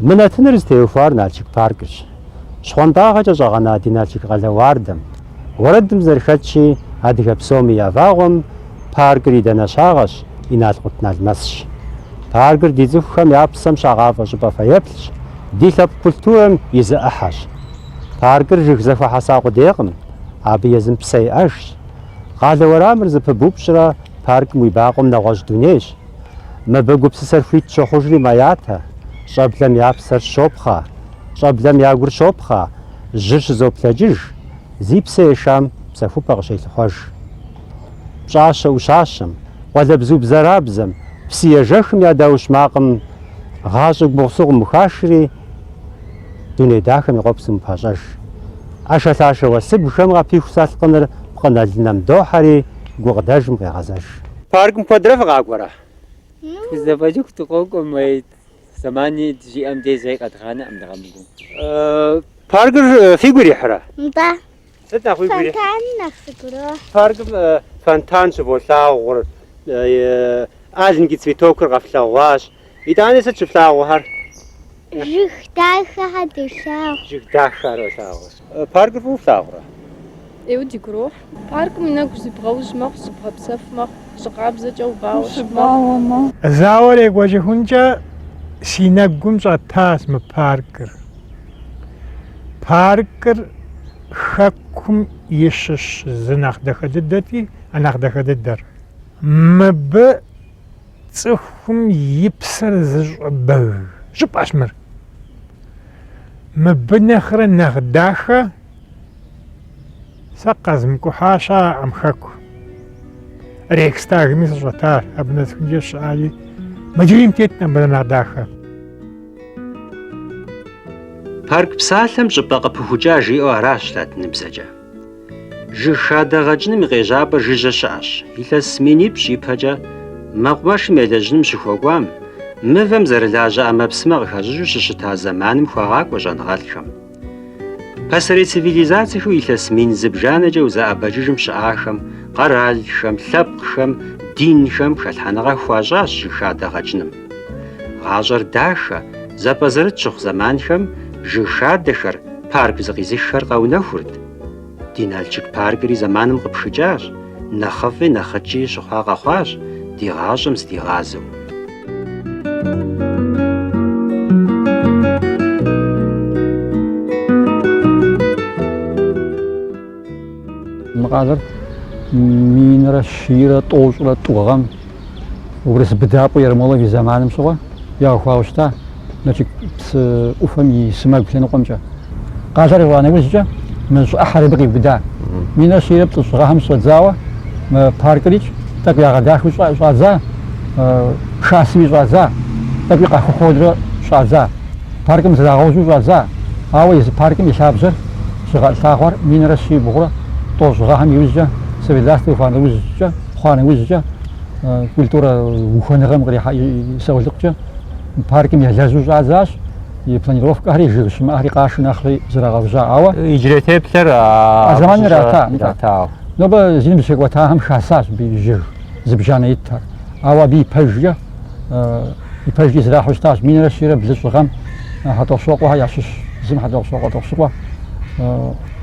Мы нэтыныр зытеухуар Налшык паркырщ. Щхъуантӏагъэкӏэ щӏэгъэна ди Налшык къалэ уардэм. Уэрэдым зэрыхэтщи, адыгэ псоми я вагъуэм паркыр и данэщагъэщ, и налкъутналмэсщ. Паркыр ди цӏыхухэм я псэм щагъафӏэ щӏыпӏэ фэеплъщ, ди лъэпкъ культурэм и зы ӏыхьэщ. Паркыр жыг зэхуэхьэса къудейкъым, абы езым псэ иӏэжщ. Къалэ уэрамыр зэпыбупщӏрэ паркым уибакъуэм нэгъуэщӏ дунейщ. Мыбы гупсысэр хуит щохъужри мэятэ, щӏэблэм я псэр щопхъэ, щӏэблэм я гур щопхъэ, жьыр щызоплъэкӏыж, зи псэ ешам псэхупӏэ къыщелъыхъуэж. Пщӏащэ ӏущащэм, къуалэбзу бзэрабзэм, псы ежэхым я даущ макъым гъащӏэ гугъусыгъум ухашри, дуней дахэм и къуэпсым упащӏэж. ӏэшэлъашэ уэсыбгхэм къапиху салъкъыныр пкъынэлынэм дохьэри, гукъыдэжым къегъэзэж. Паркым куэдрэ фыкъакӏуэрэ? Тхузэфӏэкӏыху дыкъокӏуэ, мы зэмани дыщиӏэм дей зэи къэдгъанэкъым дыкъэмыкӏуэу. Паркыр фигу ирихьрэ? Нтӏэ. Сыт нэхъ уигу ирихь? Фонтан нэхъ сигу ирохь. Паркым фонтан щыволъагъур, аленький цветокыр къэфлъэгъуащ. Итӏани сыт щыфлъагъухэр? Жыг дахэхэр долъагъу. Жыг дахэхэр олъагъур. Паркыр фӏыуэ флъагъурэ? ӏейуэ дигу ирохь. Паркым уи нэгу зыбгъэужь мэхъу, зыбгъэпсэху мэхъу, жьы къабзэкӏэ убауэ щыт мэхъу. Зауэр екӏуэкӏыхункӏэ си нэгум щӏэтащ мы паркыр. Паркыр хэкум и щыщ зы нэхъ дахэ дыдэти, а нэхъ дахэ дыдэр. Мыбы цӏыхум и псэр зыщӏэбэг щӏыпӏэщ мыр. Мыбы нэхърэ нэхъ дахэ сэ къэзмыкӏухьа щыӏэкъым хэку. Рейхстагми сыщӏэтащ, абы нэсыхункӏэ щыӏари. Мы дунейм теткъым абы нэхъ дахэ. Парк псалъэм щӏыпӏэ къыпыхукӏа жиӏэу аращ латиныбзэкӏэ. Жыг хадэ гъэкӏыным и къежьапӏэр жыжьэ щыӏэщ. Илъэс минипщӏ ипэкӏэ мэкъумэшым елэжьыным щыхуэкӏуам, мывэм зэрылажьэ ӏэмэпсымэ къыхащӏыкӏыу щыщыта зэманым хуагъакӏуэ щӏэныгъэлӏхэм. Пасэрей цивилизацэхэу илъэс мин зыбжанэкӏэ узэӏэбэкӏыжым щыӏахэм, къэралхэм, лъэпкъхэм, динхэм хэлъхьэныгъэ хуащӏащ жыг хадэ гъэкӏыным. Гъащӏэр дахэ, зэпӏэзэрыт щыхъу зэманхэм жыг хадэхэр, парк зыкъизыххэр къэунэхурт. Ди Налшык паркри зэманым къыпхыкӏащ, нэхъыфӏи нэхъыкӏи щыхъуа къэхъуащ, ди гъащӏэм зыдигъазэу. Мы къалэр минрэ щийрэ тӏощӏрэ тӏу гъэм урыс быдапӏэу Ермолов и зэманым щыгъуэ яухуауэ щыта Налшык псы ӏуфэм и сэмэгу лъэныкъуэмкӏэ. Къалэр ящӏа нэужькӏэ мы щӏы ӏыхьэр абы къиубыда. Минрэ щийрэ плӏыщӏ гъэхэм щӏэдзауэ мы паркырикӏ тӏэкӏу ягъэдахэу щӏадза, хасэуи щӏадза, тӏэкӏуи къахухьурэ щӏадза. Паркым зрагъэужьу щӏадза, ауэ езы паркым и лъабжьэр щыгъэлъагъуэр минрэ щибгъурэ тӏощӏ гъэхэм иужькӏэ, Совет властыр ухуа нэужькӏэ, хъуа нэужькӏэ, культурэ ухуэныгъэм кърихьа и саулыкъукӏэ паркым елэжьу щӏадзащ, и планировкэхэри жыг щымыӏэхэри къашэу нэхъри зрагъэужьа. Ауэ Иджырей теплъэр а зэманым ирата. Ирата. Нобэ зи ныбжь хэкӏуэтахэм хасащ абы жыг зыбжанэ итхэр. Ауэ абы ипэжкӏэ Ипэжкӏи зэрахьэу щытащ минрэ щийрэ блыщӏ гъэм Хьэтӏохъущокъуэхэ ящыщ зым Хьэтӏохъущокъуэ Тӏохъущыкъуэ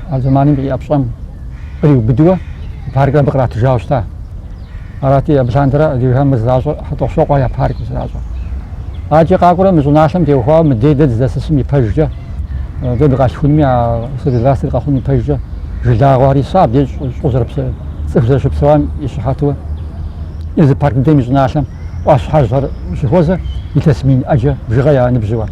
а зэманым иӏэ пщӏэм къриубыдыуэ паркыр абы къратыжауэ щыта. Арати, абы лъандэрэ адыгэхэм мыр зэращӏэр Хьэтӏохъущокъуэхэ я паркыу зэращӏэр. Адэкӏэ къакӏуэрэ мы щӏыналъэм теухуауэ мыдей дэ дыздэсысым ипэжкӏэ, дэ дыкъалъхунми а Совет властыр къэхъун ипэжкӏэ жылагъуэхэр иса, абдеж щӏы зэрыпсэ, цӏыху зэрыщыпсэуам и щыхьэтуэ езы парк дыдэм и щӏыналъэм ӏуащхьэжьхэр щыхуозэ илъэс мин ӏэджэ бжыгъэ я ныбжьыуэ.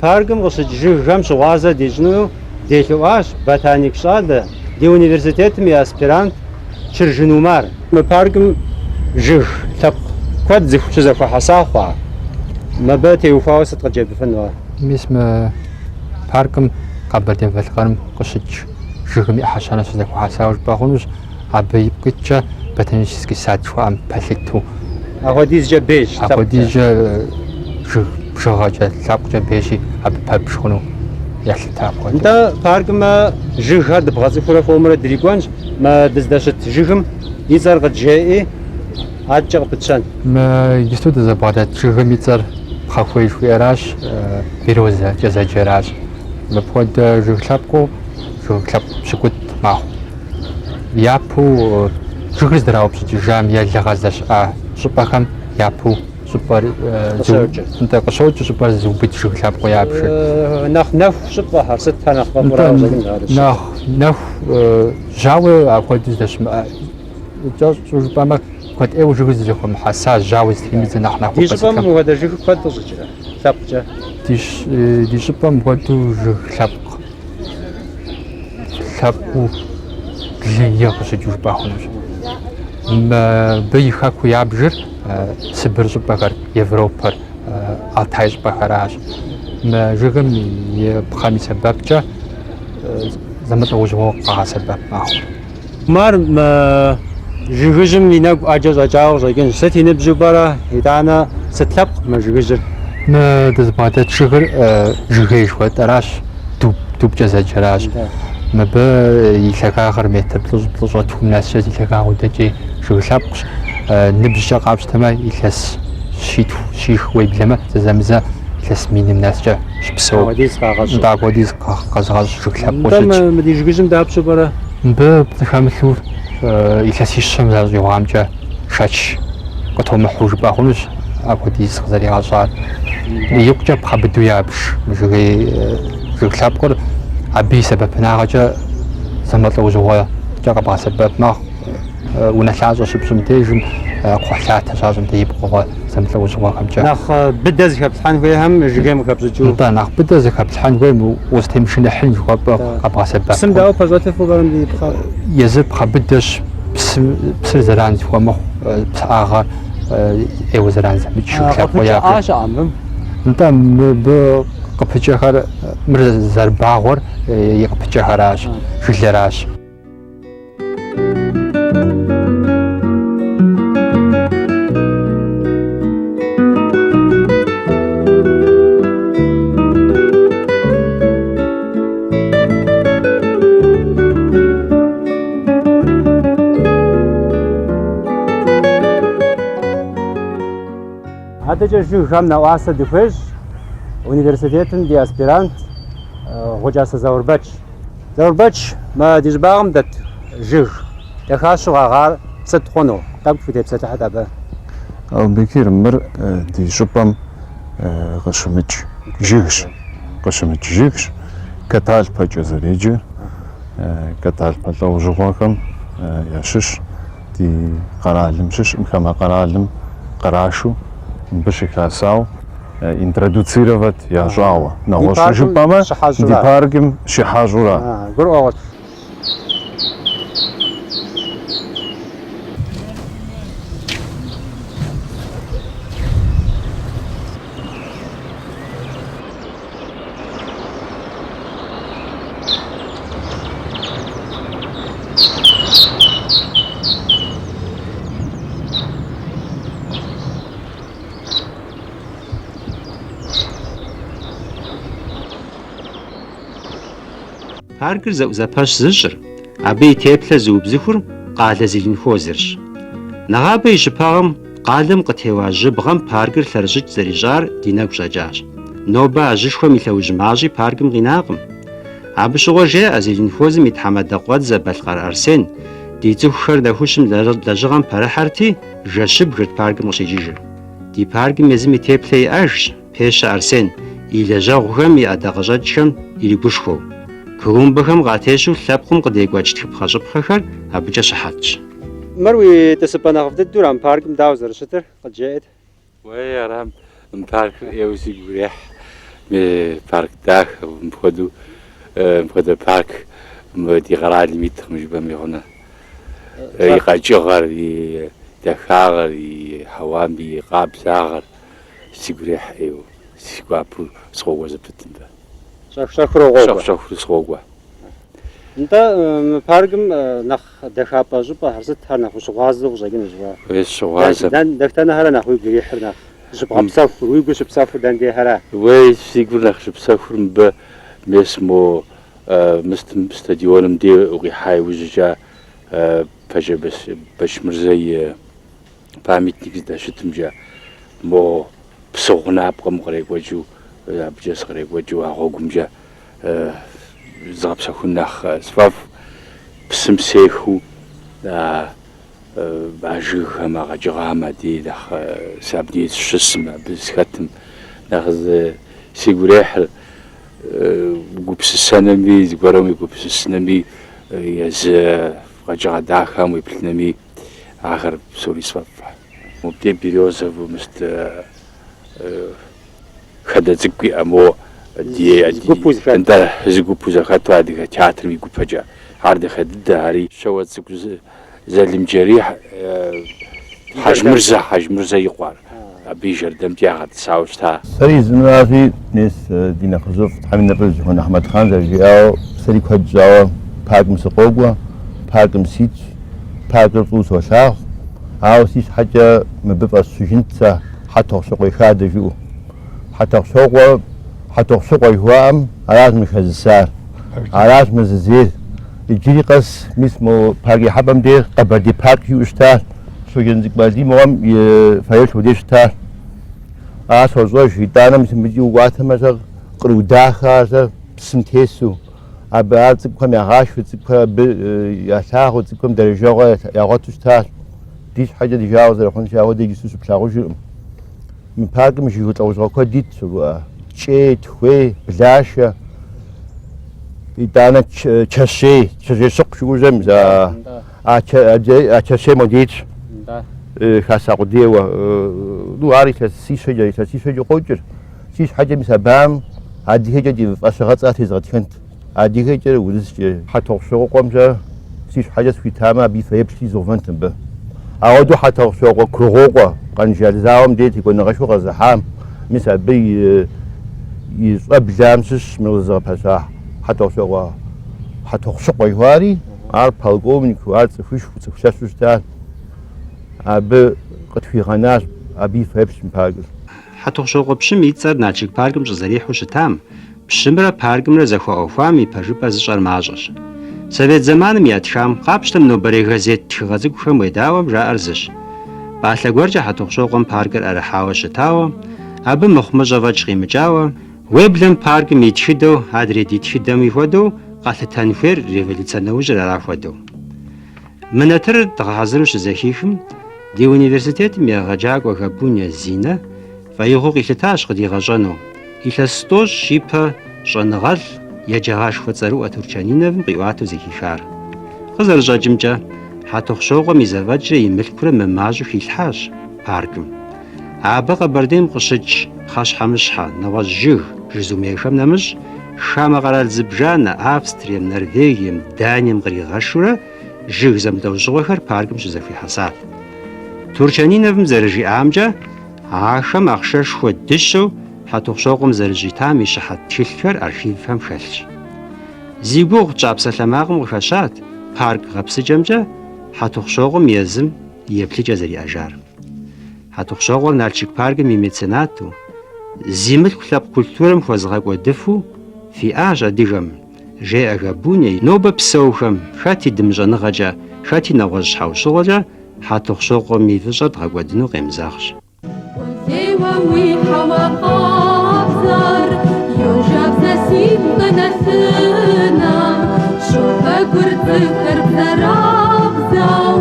Паркым къыщыкӏ жыгхэм щыгъуазэ дищӏыну делъэӏуащ ботаник щӏалэ, ди университетым и аспирант Чыржын Умар. Мы паркым жыг лъэпкъ куэд щызэхуэхьэса хъуа? Мыбы теухуауэ сыт къыджепӏэфынур? Мис мы паркым Къэбэрдей-Балъкъэрым къыщыкӏ жыгым и ӏыхьэ щанэ щызэхуэхьэсауэ жыпӏэ хъунущ. Абы ипкъ иткӏэ ботанический сад жыхуаӏэм пэлъыту. Апхуэдизкӏэ бейщ лъэпкъкӏэ. Апхуэдизкӏэ жыг бжыгъэкӏэ, лъэпкъкӏэ бейщи, абы пэбж хъуну ялъытэ апхуэдэу. Нтӏэ, паркым жыгхэр дыбгъэцӏыхурэ хуэмурэ дрикӏуэнщ. Мы дыздэщыт жыгым и цӏэр къыджеӏи, адэкӏэ къыпытщэн. Мы иджысту дызэбгъэдэт жыгым и цӏэр пхъэхуей жыхуиӏэращ, березэкӏэ зэджэращ. Мыпхуэдэ жыг лъэпкъыу жыг лъэпкъ пщыкӏутӏ мэхъу. Япэу жыгыр здраупщӏыкӏыжам е лыгъэ здэщыӏа щӏыпӏэхэм япэу щӏыпӏэр нтӏэ къыщокӏ щӏыпӏэр зыубыд жыг лъэпкъыу ябжыр. Нэхъ нэху щӏыпӏэхэр, сытхэр нэхъ фӏэфӏурэ къыщӏэкӏын ар? Нэхъ нэху жьауэ апхуэдэу здэщымыӏэ кӏэщӏу жыпӏэмэ, куэд ӏейуэ жыгыр зызэхуэмыхьэса, жьауэ зытримыдзэ нэхъ нэху. Ди щӏыпӏэм мыпхуэдэ жыг куэд къыщыкӏрэ лъэпкъкӏэ? Ди щӏыпӏэм мыпхуэдэу жыг лъэпкъ лъэпкъыу блы е къыщыкӏыу жыпӏэ хъунущ. Мыбы и хэкуу ябжыр Сыбыр щӏыпӏэхэр, Европэр, Алтай щӏыпӏэхэращ. Мы жыгым и пхъэм и сэбэпкӏэ зэмылӏэужьыгъуэу къагъэсэбэп мэхъу. Умар, мы жыгыжьым и нэгу ӏэджэ щӏэкӏауэ къыщӏэкӏынщ. Сыт и ныбжьу пӏэрэ? Итӏанэ сыт лъэпкъ мы жыгыжьыр? Мы дызыбгъэдэт жыгыр жыгей жыхуэтӏэращ, дуб, дубкӏэ зэджэращ. Мыбы и лъагагъыр метр плӏыщӏ, плӏыщӏрэ тхум нэскӏэ зи лъагагъыу дэкӏей жыг лъэпкъщ. Ныбжькӏэ къапщтэмэ, илъэс щитху, щих уеблэмэ, зэзэмызэ илъэс миным нэскӏэ щыпсэу. Апхуэдиз къагъэщӏу. Нтӏэ, апхуэдиз къэзыгъэщӏ жыг лъэпкъыу Нтӏэ, щытщ. мы ди жыгыжьым дапщэу пӏэрэ? Мыбы пцӏы хэмылъу илъэсищэм зэрыщӏигъуамкӏэ шэч къытомыхьу жыпӏэ хъунущ апхуэдиз къызэригъэщӏар. Икъукӏэ пхъэ быдэу ябж мы жыгей жыг лъэпкъыр абы и сэбэпынагъэкӏэ зэмылӏэужьыгъуэкӏэ къэбгъэсэбэп мэхъу. Унэлъащӏэ щыпщӏым дежым, кхъухьлъатэ щащӏым дей и пкъыгъуэ зэмылӏэужьыгъуэхэмкӏэ. Нэхъ быдэ зыхэплъхьэн хуейхэм жыгейм къыхэпщӏыкӏыу. Нтӏэ, нэхъ быдэ зыхэплъхьэн хуейм узытемышыныхьын жыхуэпӏэу къэбгъэсэбэп. Псым дауэ пэщӏэтыфу пӏэрэ мыбы и пхъэр? Езыр пхъэ быдэщ, псым, псыр зэран зыхуэмыхъу, псыӏагъэр ӏейуэ зэран зэмыкӏ жыг лъэпкъыу Къыпыкӏэ ябжыр. щыӏэ мыбым? Нтӏэ, мыбы къыпыкӏэхэр, мыр зэрыбагъуэр и къыпыкӏэхэращ, жылэращ. Адэкӏэ жыгхэм нэӏуасэ дыхуещӏ университетым ди аспирант Гъукӏасэ Заурбэч. Заурбэч, мы ди щӏыбагъым дэт жыг дахащэу къэгъар сыт хъуну? Тӏэкӏу фытепсэлъыхьыт абы. Аубекир, мыр ди щӏыпӏэм къыщымыкӏ жыгщ. Къыщымыкӏ жыгщ, катальпэкӏэ зэреджэр, катальпэ лӏэужьыгъуэхэм ящыщ ди къэралым щыщкъым, хамэ къэралым кърашу мыбы щыхасауэ. Интродуцировать ящӏауэ. Нэгъуэщӏу жыпӏэмэ, ди паркым щыхьэщӏура. Гурыӏуэгъуэщ. Паркыр зэӏузэпэщ зыщӏыр, абы и теплъэр зыубзыхур къалэ зеленхозырщ. Нэгъабэ и щыпэгъэм къалэм къытеуа жьыбгъэм паркыр лъэрыщӏыкӏ зэрищӏар ди нэгу щӏэкӏащ. Нобэ а жьышхуэм и лъэужь мащӏи паркым къинакъым. Абы щыгъуэ жеӏэ зеленхозым и тхьэмадэ къуэдзэ Балъкъэр Арсен, ди цӏыхухэр нэхущым лэжьыгъэм пэрыхьэрти, жэщыбгырт паркым къыщикӏыжыр. Ди паркым езым и теплъэ иӏэжщ, пещэ Арсен, и лэжьэгъухэм и ӏэдакъэщӏэкӏхэм иригушхуэу. Клумбэхэм къатещу лъэпкъым къыдекӏуэкӏ тхыпхъэщӏыпхъэхэр абыкӏэ щыхьэтщ. Мыр уи тӏысыпӏэ нэхъыфӏ дыдэу ара мы паркым дауэ зэрыщытыр къыджеӏэт? Уей, арам, мы паркыр ӏейуэ сигу ирехь. Мы парк дахэ, мыпхуэдэу, мыпхуэдэ парк мы ди къэралым иткъым жыпӏэми хъуну. И къэкӏыгъэр, и дахагъэр, и хьэуам и къабзагъэр сигу ирехь ӏейуэ. Си гуапэу сыкъокӏуэ зэпыт мыбы. Щӏэх-щӏэхыурэ укъокӏуэ? Щӏэх-щӏэхыурэ сыкъокӏуэ. Нтӏэ, мы паркым нэхъ дахапӏэ щӏыпӏэхэр сытхэр нэхъ ущыгъуазэу къыщӏэкӏынущ уэ? Уей, сыщыгъуазэм. Дэтхэнэхэра нэхъ уигу ирихьыр, нэхъ зыщыбгъэпсэхур, уи гур щыпсэхур дэн дехьэра? Уей, си гур нэхъ щыпсэхур мыбы мес мо мыстым стадионым дей укъихьа иужькӏэ Пащӏэ Бэчмырзэ и памятник здэщытымкӏэ мо псы гъунапкъэм кърекӏуэкӏыу, абыкӏэ сыкърекӏуэкӏыу а гъуэгумкӏэ згъэпсэхун нэхъ сфӏэфӏ, псым сехыу а жыгхэм, а къэкӏыгъэхэм адей нэхъ сэ абдей сыщысым, абы сыхэтым нэхъ сигу ирехьыр. Гупсысэнэми, зыгуэрым уегупсысынэми, езы къэкӏыгъэ дахэм уеплъынэми, ахэр псори сфӏэфӏ. Мыбдей березовый мыст хадэ цӏыкӏу иӏэ мо ди нтӏэ, зы гупу зэхэту адыгэ театрым и гупэкӏэ. Ар дахэ дыдэ, ари Щауэцӏыкӏу Залымджэрий Хьэжмырзэ, Хьэжмырзэ и къуэр, абы и жэрдэмкӏэ ягъэтӏысауэ щыта. Сэри жысӏэнуращи, мес ди нэхъыжьыфӏ Тхьэм и нэфӏыр зыщыхуэн Ахьмэдхъан зэрыжиӏауэ, сэри куэд щӏауэ паркым сыкъокӏуэ, паркым ситщ, паркыр фӏыуэ солъагъу, ауэ си щхьэкӏэ мыбы фӏэсщыжынт сэ Хьэтӏохъущыкъуей хадэ жиӏэу. Хьэтӏохъущокъуэ, Хьэтӏохъущыкъуэ жыхуаӏэм аращ мыр хэзысар, аращ мыр зызейр. Иджыри къэс мис мо парк ихьэпӏэм деж Къэбэрдей парк жиӏэу щытащ. Щоджэнцӏыкӏу Алий мыгъуэм и фэеплъ мыбдеж щытащ. Ар сощӏэж, итӏанэ мис мыбыкӏи укӏуатэмэ-щэ, къру дахэ-щэ, псым тесу. Абы ар цӏыкӏухэм ягъашхэу, цӏыкӏухэр абы ялъагъуу, цӏыкӏухэм дэрэжэгъуэ ягъуэту щытащ. Ди щхьэкӏэ ди жагъуэ зэрыхъунщи, апхуэдэ иджыпсту щыплъагъужыркъым. Мы паркым жыг лӏэужьыгъуэ куэд итщ, кӏей, тхуей, блашэ, итӏанэ чэщей, чэщей щыкъу жыхуаӏэу мис а чэщей модей итщ, хаса къудейуэ. Ну, ар илъэсищэкӏэ, илъэсищэкӏэ къокӏыр. Си щхьэкӏэ мис абыхэм адыгэкӏэ ди фӏэщыгъэцӏэ тезгъэтхэнт. Адыгэкӏэ, урыскӏэ. Хьэтӏохъущокъуэмкӏэ си щхьэкӏэ сыхуитамэ, абы и фэеплъ изгъэувэнт мыбы. Ауэдэу Хьэтӏохъущокъуэ Кургъуокъуэ Къэнжал зауэм дей текӏуэныгъэшхуэ къэзыхьам, мис абы и щӏэблэм щыщ мыр къызэзыгъэпэща Хьэтӏохъущокъуэ Хьэтӏохъущыкъуэ жыхуаӏэри, ар полковникыу, ар цӏыхушхуэу, цӏыху лъэщу щытащ. Абы къытхуигъэнащ абы и фэеплъ мы паркыр. Хьэтӏохъущокъуэ пщым и цӏэр Налшык паркым щӏызэрихьэу щытам, Пщымрэ паркымрэ зэхуаӏуэхуам и пэжыпӏэр зыщӏэр мащӏэщ. Совет зэманым ятхам, къапщтэм нобэрей газет тхыгъэ цӏыкӏухэм уедаӏуэм жаӏэр зыщ. Пӏалъэ гуэркӏэ Хьэтӏохъущокъуэм паркыр ӏэрыхьауэ щытауэ, абы мыхъумыщӏэ фӏэкӏ къимыкӏауэ, уеблэм паркым и тхыдэу адрей ди тхыдэми хуэдэу къэлъытэн хуейр революцэ нэужьыр ара хуэдэу. Мы нэтыныр дгъэхьэзыру щызэхихым, ди университетым и егъэджакӏуэ Габуня Зинэ фӏэигъуэу къилъытащ къыдигъэщӏэну, илъэс тӏощӏ ипэ щӏэныгъэлӏ, еджагъэшхуэ цӏэрыӏуэ Турчаниновым къиӏуатэу зэхихар. Къызэрыщӏэкӏымкӏэ, Хьэтӏохъущокъуэм и зэфӏэкӏрэ и мылъкурэ мымащӏэу хилъхьащ паркым. Абы Къэбэрдейм къыщыкӏ пхъэщхьэмыщхьэ, нэгъуэщӏ жыг, жызумейхэм нэмыщӏ, хамэ къэрал зыбжанэ, Австрием, Норвегием, Данием къригъэшурэ жыг зэмылӏэужьыгъуэхэр паркым щызэхуихьэсат. Турчаниновым зэрыжиӏамкӏэ, ахэм ахъшэшхуэ дыщэу Хьэтӏохъущокъуэм зэрыщӏитам и щыхьэт тхылъхэр архивхэм хэлъщ. Зи гугъу тщӏа псалъэмакъым къыхэщат парк гъэпсыкӏэмкӏэ Хьэтӏохъущокъуэм езым и еплъыкӏэ зэриӏэжар. Хьэтӏохъущокъуэр Налшык паркым и меценату, зи мылъку лъэпкъ культурэм хуэзыгъэкӏуэдыфу фиӏащ адыгэм, жеӏэ Габуня, нобэ псэухэм, хэти дымыщӏэныгъэкӏэ, хэти нэгъуэщӏ щхьэусыгъуэкӏэ Хьэтӏохъущокъуэм и фӏыщӏэр дгъэкӏуэдыну къемызэгъщ. Къулейуэ уи хьэуа къабзэр, йожабзэ си пкъынэлъынэм, щопэгур цӏыхухэр бзэрабзэу,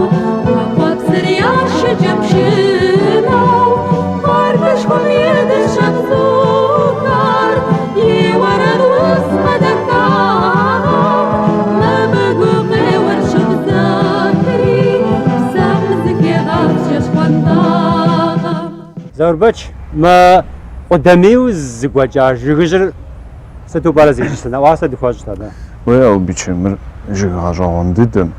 уэ къуэпсыр я шыкӏэпшынэу, паркышхуэм и дыщэ бзухэр, и уэрэд усыгъэ дахагъэм, мыбы гукъеуэр щобзэхри, псэм зыхегъапщэ щхъуантӏагъэм. Заурбэч, мы къудамийуэ зэгуэкӏа жыгыжьыр сыту пӏэрэ зищӏысыр? Нэӏуасэ дыхуэщӏт абы. Уей, Албичыр, мыр жыг гъэщӏэгъуэн дыдэм,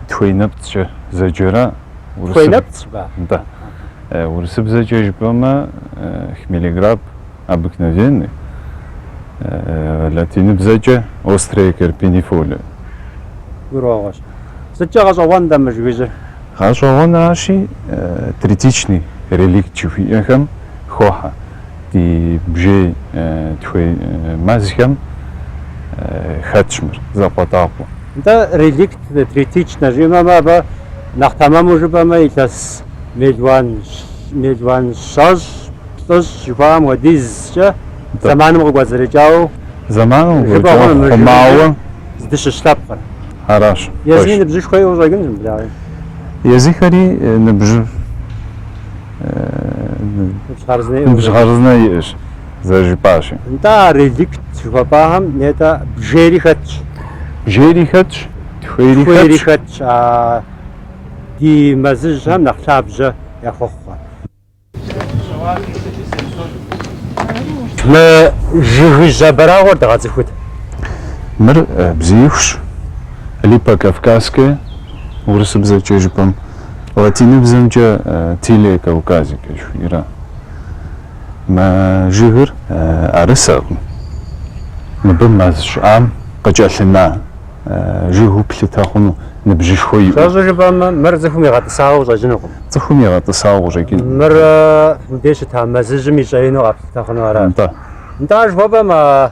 тхуей нэпцӏкӏэ зэджэра? Тхуей нэпцӏ ба? Нтӏэ. Урысыбзэкӏэ жыпӏэмэ, хмелеграб. обыкновенный, латиныбзэкӏэ острая carpinifolia. Гурыӏуэгъуэщ. Сыткӏэ гъэщӏэгъуэн-тӏэ мы жыгыжьыр? Гъэщӏэгъуэнращи, третичный реликт жыхуиӏэхэм хохьэ. Ди бжей тхуей мэзхэм хэтщ мыр, закъуэтӏакъуэ. Нтӏэ, реликт третичнэ жиӏэмэ, абы нэхъ тэмэму жыпӏэмэ, илъэс мелуан мелуан щэщӏ, плӏыщӏ жыхуаӏэм хуэдизкӏэ зэманым къыкӏуэцӏрыкӏауэ Зэманым жыпӏэ хъуну мы хъумауэ жыгыжьыр здыщыщ лъэпкъыр. Аращ, Езыми пэжщ. ныбжьышхуэ иӏэу къыщӏэкӏынщ мыбы, дауи. Езыхэри ныбжь Ныбжь хъарзынэ иӏэу ныбжь хъарзынэ иӏэщ, зэрыжыпӏащи. Нтӏэ, а реликт жыхуэпӏахэм нетӏэ бжейри хэтщ. Бжейри хэтщ, тхуейри Тхуейри хэтщ. хэтщ, а ди мэзыжьхэм нэхъ лъабжьэ яхуэхъухэр. Мы жыгыжь абрагъуэр дыгъэцӏыхут. Мыр бзиихущ, липа кавказская, урысыбзэкӏэ жыпӏэм, латиныбзэмкӏэ Tilia caucasica жыхуиӏэра. Мы жыгыр ӏэрысэкъым, мыбы мэз щыӏам къыкӏэлъына жыгыу плъытэ хъуну ныбжьышхуэ иӏэу. Кӏэщӏу жыпӏэмэ, мыр цӏыхум игъэтӏысауэ къыщӏэкӏынукъым. Цӏыхум игъэтӏысауэ къыщӏэкӏынукъым. Мыр мыбдеж щыта мэзыжьым и щӏэину къэплъытэ хъуну аращ. Нтӏэ. Нтӏэ, ар жыхуэпӏэм а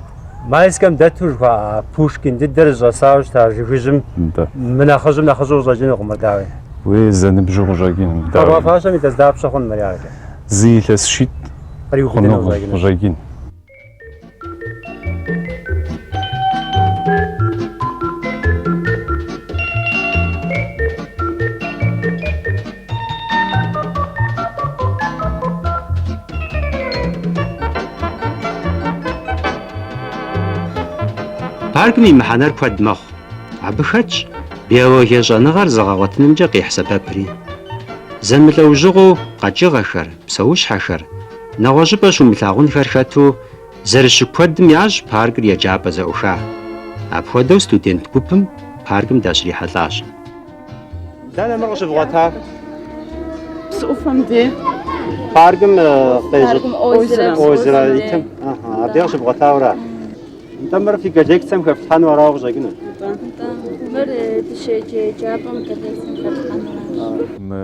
Майскэм дэту жыхуаӏа Пушкин дыдэр зыщӏэсауэ щыта жыгыжьым Нтӏэ. мынэхъыжьым нэхъыщӏэу къыщӏэкӏынукъым мыр, дауи. Уей, зэныбжьу къыщӏэкӏынкъым, дауи. Хуэбгъэфащэм илъэс дапщэ хъун мыр ягъэкӏэ? Зы илъэс щитӏ Къриубыдыну хъуну къыщӏэкӏынущ. къыщӏэкӏын. Паркым и мыхьэнэр куэд мэхъу. Абы хэтщ биологие щӏэныгъэр зэгъэгъуэтынымкӏэ къихь сэбэпри. Зэмылӏэужьыгъуэу къэкӏыгъэхэр, псэущхьэхэр, Нэгъуэщӏыпӏэ щумылъагъунхэр хэту зэрыщыкуэдым ящӏ паркыр еджапӏэ зэӏуха. Апхуэдэу студент гупым паркым дащрихьэлӏащ. Дэнэ мыр къыщывгъуэта? Псы ӏуфэм дей. Паркым озерэ итым. Абдей къыщывгъуэтауэра? Нтӏэ мыр фи коллекцэм хэфлъхьэну арауэ къыщӏэкӏыну? Нтӏэ, мыр дыщеджэ еджапӏэм коллекцэм хэтлъхьэну аращ. Мы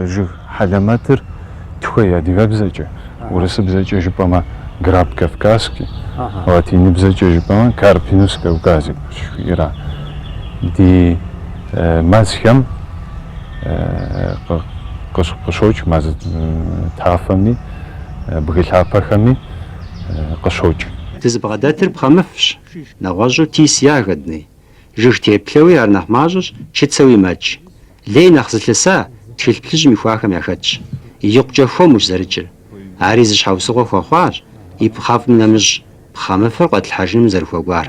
жыг хьэлэмэтыр тхуей адыгэбзэкӏэ, урысыбзэкӏэ жыпӏэмэ граб кавказский, латиныбзэкӏэ жыпӏэмэ Carpinus caucasicus жыхуиӏэра. Ди мэзхэм къыщокӏ мэз тафэми, бгы лъапэхэми. къыщокӏ. Дызыбгъэдэтыр пхъэмыфщ, нэгъуэщӏу тис ягодный. Жыг теплъэуи ар нэхъ мащӏэщ, чыцэуи мэкӏ. Лей нэхъ зылъыса, тхылъ плъыжьым ихуахэм яхэтщ. Икъукӏэ хуэмущ зэрыкӏыр. Ари зы щхьэусыгъуэ хуэхъуащ, и пхъэфӏым нэмыщӏ, пхъэмыфыр къуэтлъхьэжыным зэрыхуэкӏуар.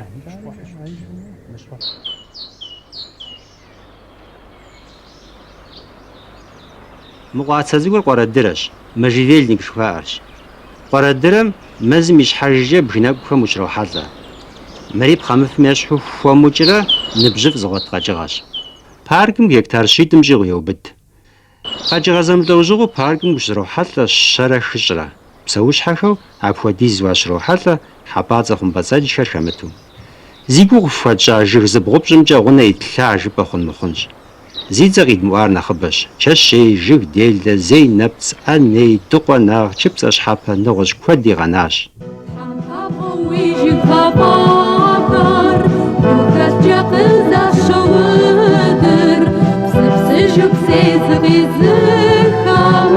Мы къуацэ цӏыкӏур къуэрэдырэщ, можжевельник жыхуаӏэрщ. Къуэрэдырэм мэзым и щхьэжкӏэ бгы нэкӏухэм ущрохьэлӏэ. Мыри пхъэмыфым ещхьу хуэму кӏырэ ныбжьыфӏ зыгъуэт къэкӏыгъэщ. Паркым гектар щитӏым щӏигъу еубыд. Къэкӏыгъэ зэмылӏэужьыгъуэу паркым ущрохьэлӏэ щэрэ хыщӏрэ. Псэущхьэхэу апхуэдиз уащрохьэлӏэ хьэпӏацӏэ хъумпӏэцӏэджхэр хэмыту. Зи гугъу фхуэтщӏа жыг зыбгъупщӏымкӏэ гъунэ итлъа жыпӏэ хъун мыхъунщ. Зи цӏэ къидмыӏуар нэхъыбэщ, чэщей, жыг делэ, зей нэпцӏ, ӏэней, дыкъуэ нагъ, чыпцӏэ щхьэпэ, нэгъуэщӏ куэди къэнащ. Тхьэмпабгъуэуи жыг гъэгъахэр гухэлъкӏэ къызэщоудыр, псыпсыжу псей зыкъизыхам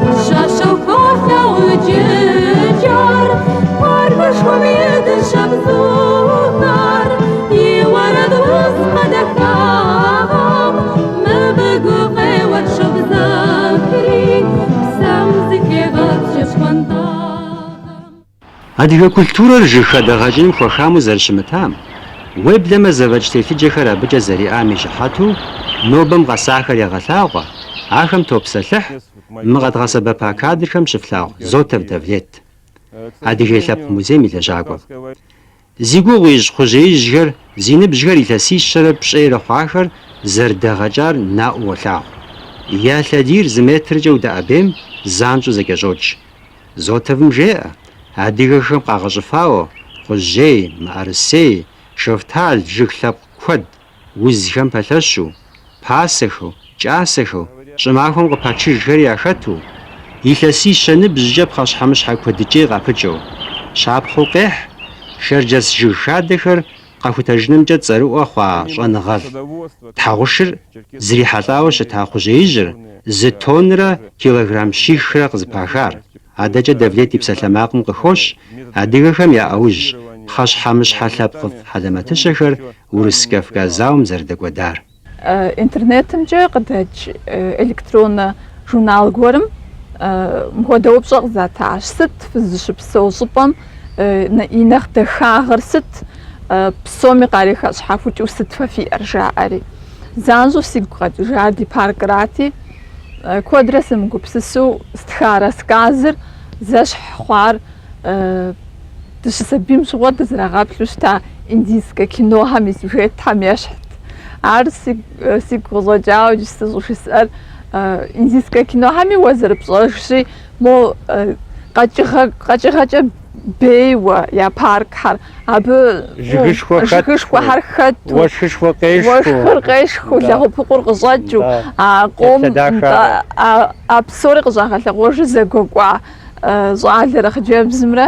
ӏущащэу холъагъукӏыкӏар, паркышхуэм и дыщэ бзухэр и уэрэд ускъэ дахагъэм мыбы гукъеуэр щобзэхри, псэм зыхегъэпскӏ щхъуантӏагъэм. Адыгэ культурэр жыг хадэ гъэкӏыным хуэхамэу зэрыщымытам, уеблэмэ зэфӏэкӏ телъыджэхэр абыкӏэ зэриӏам и щыхьэту нобэм къэсахэр егъэлъагъуэ, ахэм топсэлъыхь мы къэдгъэсэбэпа кадрхэм щыфлъагъу Зотов Давлет, Адыгей лъэпкъ музейм и лэжьакӏуэр. Зи гугъу ищӏ кхъужьеижьхэр, зи ныбжьхэр илъэсищэрэ пщӏейрэ хъуахэр зэрыдэгъэкӏар наӏуэу уолъагъу. Я лъэдийр зы метркӏэ удэӏэбейм занщӏэу зэкӏэщӏокӏ. Зотовым жеӏэ. адыгэхэм къагъэщӏыфауэ кхъужьей, мыӏэрысей, шэфтал жыг лъэпкъ куэд узхэм пэлъэщу, пасэхэу, кӏасэхэу, щӏымахуэм къыпачыжхэри яхэту, илъэсищэ ныбжькӏэ пхъэщхьэмыщхьэ куэдыкӏей къапыкӏэу. Щапхъэу къехь шэрджэс жыг хадэхэр къэхутэжынымкӏэ цӏэрыӏуэ хъуа щӏэныгъэлӏ Тхьэгъушыр зрихьэлӏауэ щыта кхъужьеижьыр зы тоннрэ килограмм щихрэ къызыпахар. Адэкӏэ Давлет и псалъэмакъым къыхощ адыгэхэм я ӏэужь пхъэщхьэмыщхьэ лъэпкъыфӏ хьэлэмэтыщэхэр Урыс-Кавказ зауэм зэрыдэкӏуэдар. Интернетымкӏэ къыдэкӏ электроннэ журнал гуэрым мыпхуэдэ упщӏэ къызатащ. Сыт фызыщыпсэу щӏыпӏэм и нэхъ дахагъэр сыт, псоми къарихэщхьэхукӏыу сыт фэ фиӏэр, жаӏэри. Занщӏэу сигу къэкӏыжар ди паркрати, куэдрэ сымыгупсысу стха рассказыр зэщхь хъуар Дыщысабийм щыгъуэ дызрагъэплъу щыта индийскэ кинохэм и сюжетхэм ещхьт. Ар сигу къыщӏэкӏауэ иджы сыщӏыжысӏэр индийскэ кинохэми уэ зэрыпщӏэжщи, мо къэкӏыгъэ, къэкӏыгъэкӏэ бейуэ я паркхэр, абы жыгышхуэхэр хэту, уэшхышхуэ къешхыу, уэшхыр къешхыу, лэгъупыкъур къыщӏэкӏыу, а къом, а псори къыщӏагъэлъэгъуэжу зэгуэкӏуа Щӏалэрэ хъыджэбзымрэ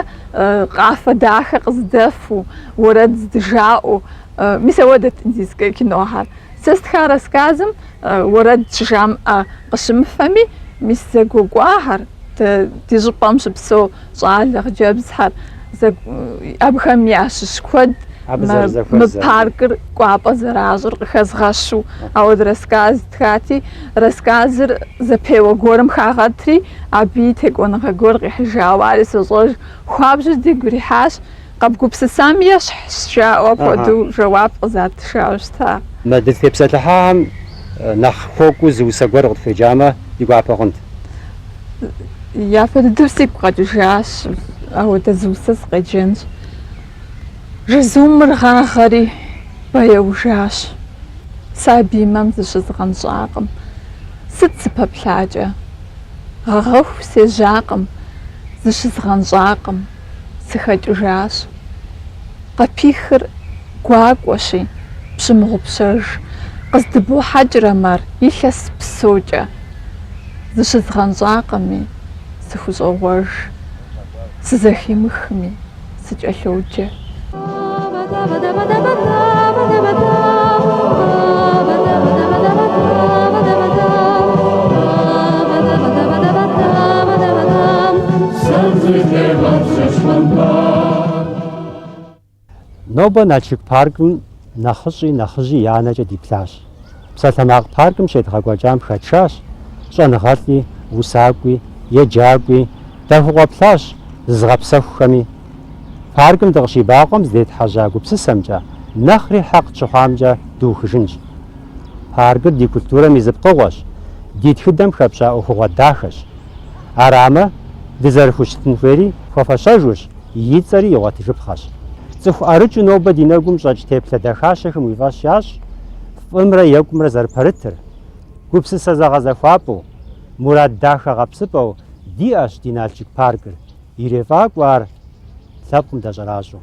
къафэ дахэ къыздэфу, уэрэд здыжаӏэу. Мис ауэдэт индийскэ кинохэр. Сэ стха рассказым уэрэд щыжамыӏэ къыщымыфэми, мис зэгуэкӏуахэр, ди щӏыпӏэм щыпсэу щӏалэ хъыджэбзхэр, абыхэм ящыщ куэд мы паркыр кӏуапӏэ зэращӏыр къыхэзгъэщу ауэдэ рассказ стхати, рассказыр зэпеуэ гуэрым хагъэтри, Абыи текӏуэныгъэ гуэр къихьыжауэ ари сощӏэж. Хуабжьу дигу ирихьащ. Къэбгупсысам ещхьщ, жаӏэу апхуэдэу жэуап къызатыжауэ щыта. Мы дызытепсэлъыхьахэм нэхъ хуэкӏуэу зы усэ гуэр къытхуеджамэ, ди гуапэ хъунт. Япэ дыдэу сигу къэкӏыжащ, ауэдэ зы усэ сыкъеджэнщ. Жызумыр гъагъэри бэяужащ. Сэ абы и мэм зыщызгъэнщӏакъым. Сыт сыпэплъакӏэ? Гъэгъэху сежьакъым, зыщызгъэнщӏакъым, сыхэкӏыжащ. Къыпихыр гуакӏуэщи, пщымыгъупщэж, къыздыбохьэкӏрэ мэр илъэс псокӏэ. Зыщызгъэнщӏакъыми, сыхущӏогъуэж, сызэхимыхми. Сыкӏэлъоджэ. Нобэ Налшык паркым нэхъыщӏи нэхъыжьи я нэкӏэ диплъащ. Псалъэмакъ паркым щедгъэкӏуэкӏам хэтшащ щӏэныгъэлӏи, усакӏуи, еджакӏуи, дахукъуэплъащ зызыгъэпсэхухэми. Паркым дыкъыщибакъуэм зыдетхьэжьа гупсысэмкӏэ, нэхъри хьэкъ тщыхъуамкӏэ дыухыжынщ. Паркыр ди культурэм и зы пкъыгъуэщ, ди тхыдэм хэпща ӏуэхугъуэ дахэщ. Арамэ, дызэрыхущытын хуейри хуэфэщэжущ, и цӏэри игъуэтыжыпхъэщ. Цӏыху ӏэрыкӏыу нобэ ди нэгум щӏэкӏ теплъэ дахащэхэм уи фӏэщ ящӏ фӏымрэ екӏумрэ зэрыпэрытыр. Гупсысэ зэгъэзэхуапӏэу, мурад дахэ гъэпсыпӏэу диӏэщ ди Налшык паркыр, ирефӏакӏуэ ар лъэпкъым дэщӏэращӏэу.